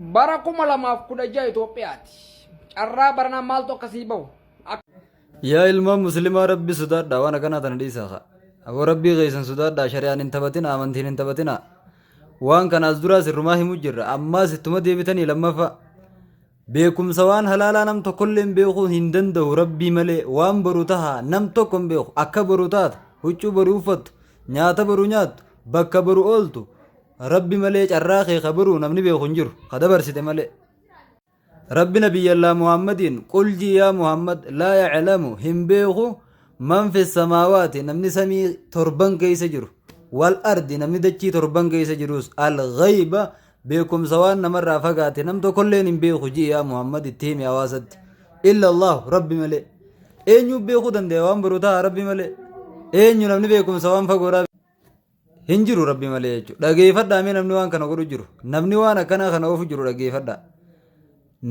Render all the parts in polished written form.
Bara 2016 Itoophiyaati. Carraa baranaa maaltu akkasii bahu? Yaa ilmaan muslimaa rabbi sodaadhaa waan akkanaa tana dhiisaa kaa. Aboo rabbii keessan sodaadhaa shari'aan hin taphatinaa amantiin hin taphatinaa. Waan kana as duraa sirrumaa himu jirra ammaas ittuma deebitanii lammaffaa. Beekumsa waan halaalaa nam tokkollee hin beekuu hin danda'u rabbii malee waan boru tahaa nam tokko hin beeku akka boru taatu huccuu boru uffattu nyaata boru nyaattu bakka boru ooltu Rabbi malee carraa kee ka boruu namni beeku hin jiru ka dabarsite malee. Rabbi nabiyyallaa Muhammadiin qul jii yaa Muhammad laa ya'lamu hin beeku man fi samaawaati namni samii torban keessa jiru wal ardi namni dachii torban keessa jirus al ghayba beekumsa waan namarraa fagaate nam tokkolleen hin beeku jii yaa Muhammad itti himi hawaasatti illa Allah Rabbi malee eenyu beekuu danda'a waan boru ta'a Rabbi malee eenyu namni beekumsa waan fagoodhaa Hin jiru rabbi malee jechuudha. Dhageeffadhaa mee namni waan kana godhu jiru. Namni waan akkanaa kana oofu jiru dhageeffadhaa.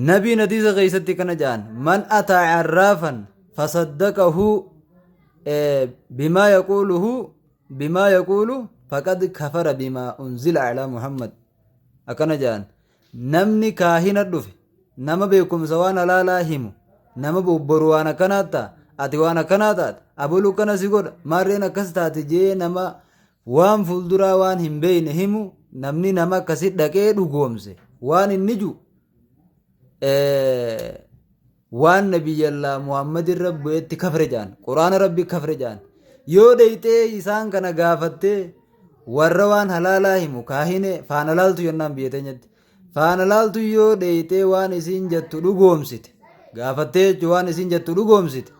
Nabiin hadiisa keessatti kana jedhan man ataa arraafan fasaddaqahu bimaa yaquuluhu bimaa yaquulu faqad kafara bimaa unzila alaa Muhammad akkana jedhan Namni kaahina dhufe, nama beekumsa waan halaalaa himu, nama boru waan akkanaa ta'a, ati waan akkanaa taate, abalu akkana si godha, maarreen akkas taate jee nama waan fuulduraa waan hin beekne himu, namni nama akkasi dhaqee dhugoomse, waan inni jiru waan nabiyyallaa Muhammad irra bu'etti kafre jedhan, quraana rabbi kafre jedhan. Yoo dheyxee isaan kana gaafattee warra waan halaalaa himu kaahine faana laaltu jennaan biyya teenyatti. Faana laaltu yoo dheeyxee waan isiin jettu dhugoomsite gaafattee jechuun waan isiin jettu dhugoomsite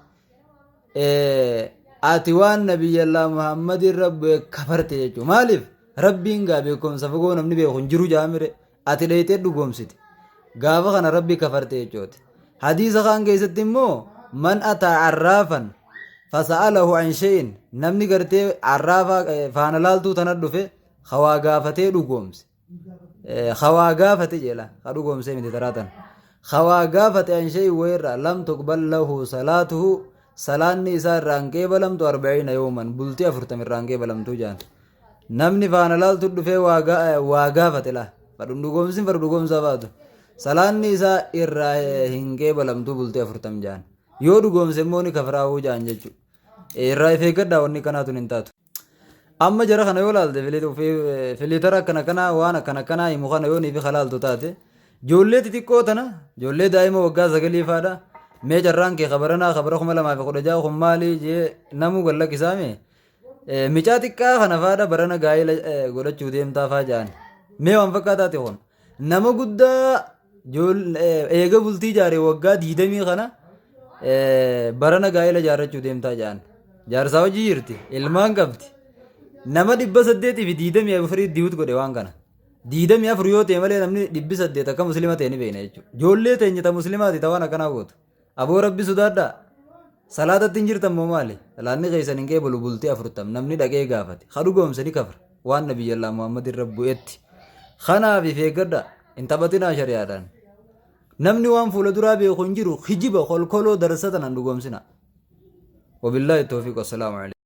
ati waan nabiyyallaa Muhammad irra bu'e kafarte jechuudha. Maaliif rabbiin gaa beekumsa fagoo namni beeku hin jiru jaamire ati dheeyxee dhugoomsite gaafa kana rabbi kafarte jechuuti. Hadiisa kaan keessatti immoo man ataa arraafan fasa'alahu an shay'in namni gartee arraafa faana laaltuu tana dhufe hawaa gaafatee dhugoomse. Hawaa gaafate jedha ka dhugoomsee miti taraa tana. Hawaa gaafate an shay'in wayirraa lam tuqbal lahu salaatuhu salaanni isaa irraa hin qeebalamtu arba'iina yooman bultii 40 irraa hin qeebalamtu jaan. Namni faana laaltu dhufee waa gaafate laa. Fadhu dhugoomsin fadhu dhugoomsaa baatu. Salaanni isaa irraa hin qeebalamtu bultii 40 jaan. Yoo dhugoomse immoo ni kafraa'uu jaan jechuudha. Irraa if eeggadhaa wanni kanaa tun hin taatu. Amma jara kana yoo laalte filiitara akkana kanaa waan akkana kanaa himu kana yoo niifi kalaaltu taate ijoollee xixiqqoo tana ijoollee daa'ima waggaa 9 faadha mee carraan kee kabaranaa kabara 2016 kun maalii jee namuu gallakkisaame Micaa xiqqaa kana faadha barana gaa'ela godhachuu deemtaa faa ja'an. Mee waan fakkaataati kun. Nama guddaa eega bultii jaare waggaa 20 kana barana gaa'ela jaarrachuu deemtaa ja'an. Jaarsaa hojii jirti, ilmaan qabdi. Nama 824 diwut godhe waan kana. 24 yoo ta'e malee namni 800 akka muslima ta'e ni beekna jechuudha. Ijoollee teenya ta muslimaati ta waan akkanaa gootu. Aboo rabbi sodaadhaa. Salaatatti hin jirtan moo maali? Salaanni keessan hin qeebalu bultii 40 namni dhaqee gaafate. Ka dhugoomse ni kafra. Waan nabiyyallaa Muhammad irra bu'etti. Kanaaf if eeggadhaa. Hin taphatinaa shari'aadhaan. Namni waan fuula duraa beeku hin jiru kijiba kolkoloo darsa tanan dhugoomsina. Wabillaahi tawfiiq wassalaamu alaikum.